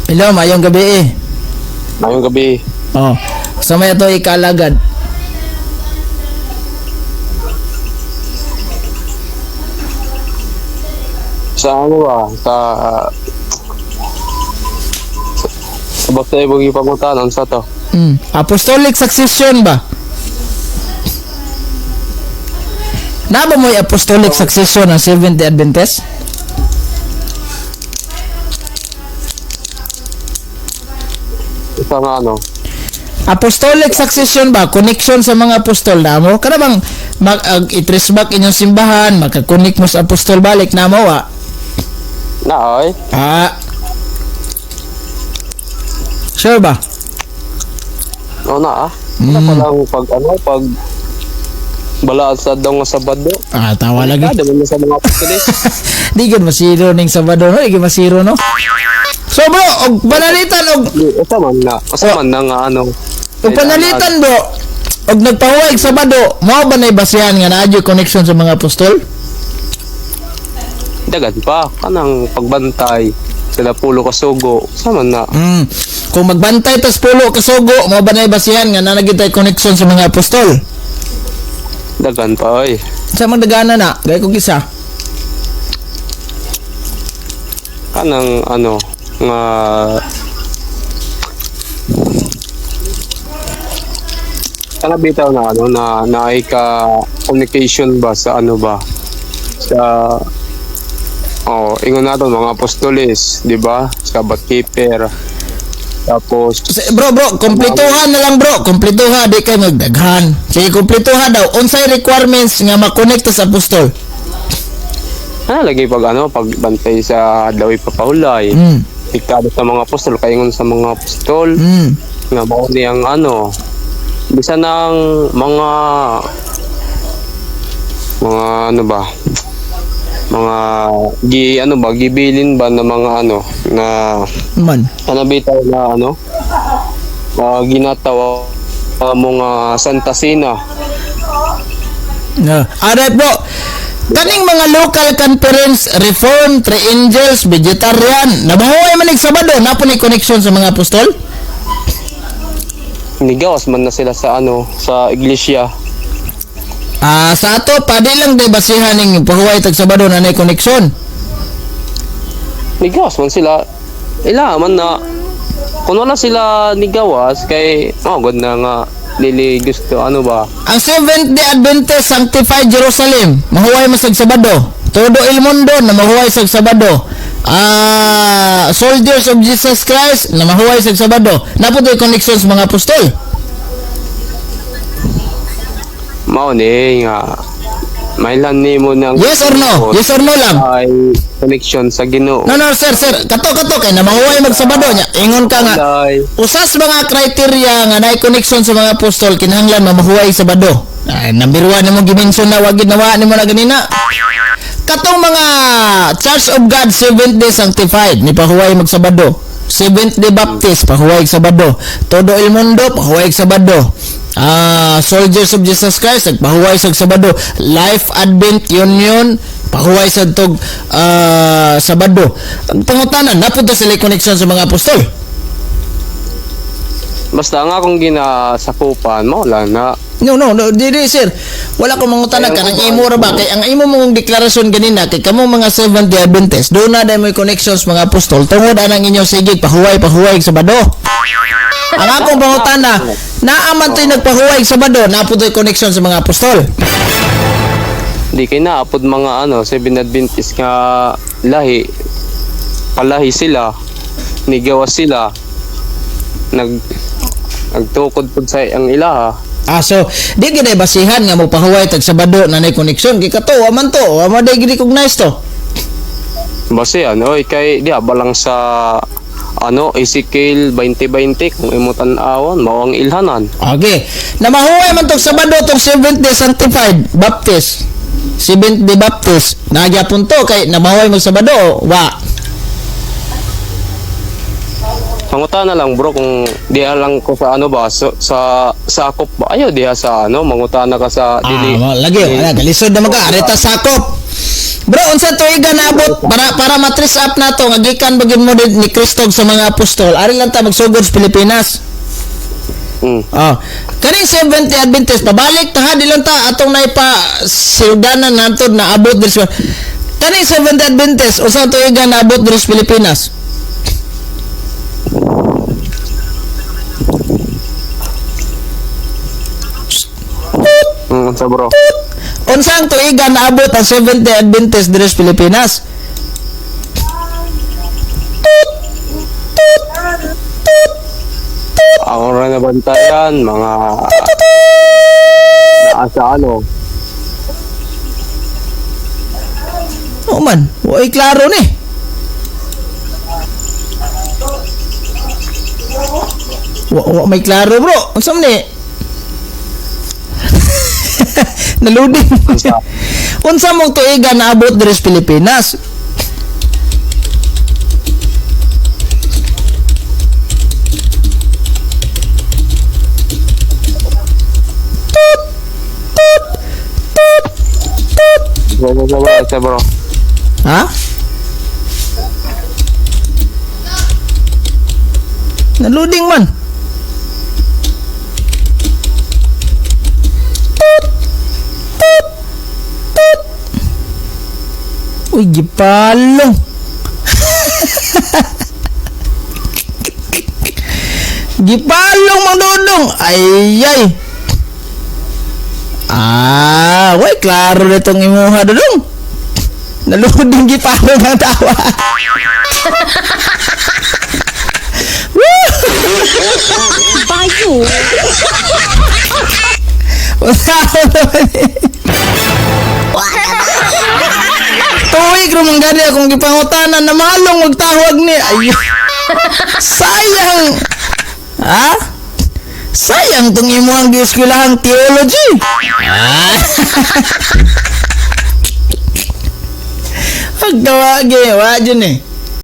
Hello, mayong gabi eh. Ngayong gabi. Oh. Sa may ato ikalagad. Sa ano ba? Sa basta ibang ipangutanan sa to. Apostolic succession ba? Na ba mo'y apostolic succession ng Seventh-day Adventist? Sa nga ano? Apostolic succession ba? Connection sa mga apostol na mo? Kana bang i-trace back inyong simbahan, makakonek mo sa apostol balik na mo wa? Na ay. Ah. Sure ba? O na ah. Wala pa lang pag ano, pag balaan sa daw nga Sabado. Ah, tawa lagi. Kada man sa mga apostoles. Di gyud masiro ning Sabado no, di gyud masiro no. So bro, og panalitan og Usa man na. Usa man na nga ano. og panalitan bro, og nagpahuway og Sabado, mao ba nay basehan nga naa jud connection sa mga apostol? Dagan pa. Kanang pagbantay. Sila pulo kasugo. Usa man na. Kung magbantay tas pulo kasugo, mao ba nay basehan nga naa gyud tay connection sa mga apostol? Dagan pa ay. Sa mga dagana na, gay kog isa. Kanang ano nga kana bitaw na ano na naay ka communication ba sa ano ba sa oh ingon nato mga apostoles, di ba, Sabbath keeper, tapos Bro, bro, kompletuhan na lang bro. Kompletuha di kay magdaghan. Sige, kompletuha daw. Unsay requirements nga makonekta sa apostol? ano lagi pag ano pagbantay sa adlaw ipapahulay, diktado sa mga apostol, kaingon sa mga apostol nga mao ni ang ano bisan ng mga mga ano ba mga gi ano ba gibilin ba na mga ano na Man. ano bitaw na ano ginatawa mga Santa Cena. No. Alright bro. Kaning mga local conference, Reform, Three Angels, Vegetarian, nabahuay man ig Sabado, na po ni connection sa mga apostol? Nigawas man na sila sa ano sa iglesia. Ah, sa ato padi lang day basihan ning pahuway tag Sabado na nay connection. Nigawas man sila, ila man na kung wala sila nigawas kay oh god na nga dili gusto ano ba. Ang Seventh Day Adventist Sanctified Jerusalem, mahuway man sa Sabado. Todo el mundo na mahuway sa Sabado. Ah, Soldiers of Jesus Christ na mahuway sa Sabado. Napo to'y connection sa mga apostol. Mao ni nga mailan nimo ng Yes or no? Yes or no lang? Ay connection sa Ginoo. No, no, sir, sir. Kato, kato, kay na mahuway mag Sabado niya. Ingon ka nga, Ay, usas mga criteria nga naay connection sa mga apostol, kinahanglan mamahuway Sabado. Ay, number one nimo gimension na, wagid nawa nimo na ganina. Katong mga Church of God Seventh Day Sanctified ni pahuway magsabado. Seventh Day Baptist pahuway Sabado. Todo el Mundo pahuway Sabado. Ah, Soldiers of Jesus Christ nagpahuway sa Sabado. Life Advent Union pahuway sa tog Sabado. Ang pangutana, napunta sila connection sa mga apostol. Basta nga kung ginasakupan mo wala na. No, no, no, di, sir. Wala ko mangutana Kaya kanang ang imo ra ba kay ang imo mong deklarasyon ganina kay kamo mga Seventh Day Adventist, doon na dahil may connections mga apostol tungod anang inyong sige pahuway pahuway sa Sabado. Ang akong pangutana, naa man to'y nagpahuway sa Sabado, naa po to'y connection sa mga apostol. Di kay naapod mga ano Seven Adventist nga lahi palahi sila, nigawas sila, nagtukod pud sa ang ilaha. Ah, so di gid ay basihan nga mo pahuway tag Sabado na nay connection kay kato wa man to, wa man day recognize to. Base ano oy kay di ba lang sa ano Ezekiel 20:20 kung imo tan-awon mao ang ilhanan. Okay. Na mahuway man tong Sabado tong Seventh Day Sanctified Baptist. Seventh Day Baptist. Nagyapon to kay namahuway mo Sabado, wa. Mangutana lang bro kung diha lang ko sa ano ba so, sa sakop ba ayo diha sa ano mangutana ka sa dili. Ah, lagi, wala galisod na maga areta sakop. Bro, unsa tuiga naabot para para ma-trace up nato nga gikan ba gyud mo ni Kristo sa mga apostol? Ari lang ta magsugod sa Pilipinas. Oh. Kaning Seventh Day Adventist, pabalik ta ha, di lang ta atong naipa sildanan nato na abot diri sa kaning Seventh Day Adventist, unsa tuiga naabot diri sa Pilipinas? Unsa, bro? Unsa ang tuiga naabot ang Seventh Day Adventist diri sa Pilipinas? Ako rin nabantayan, mga nasa ano. Oo man, way klaro ni. Wa may klaro, bro. Unsa man ni? Naludin. Unsa? Unsa mong tuiga naabot diri sa Pilipinas? Unsa, bro? Unsa, bro? Ha? Naluding man. Tut, tut, tut. Uy, gipalong. Gipalong, Mang Dodong. Ay, ay. Ah, way, klaro na itong imuha, Dodong. Naluding, gipalong ang tawa. Woo! Bayo. Wala naman eh. Tuig rumang gani akong gipangutanan na mahalong magtawag ni. Ay. Sayang. Ha? Sayang tong imuhang gieskwelahang theology. Ah. Pagkawagi, wa dyan eh.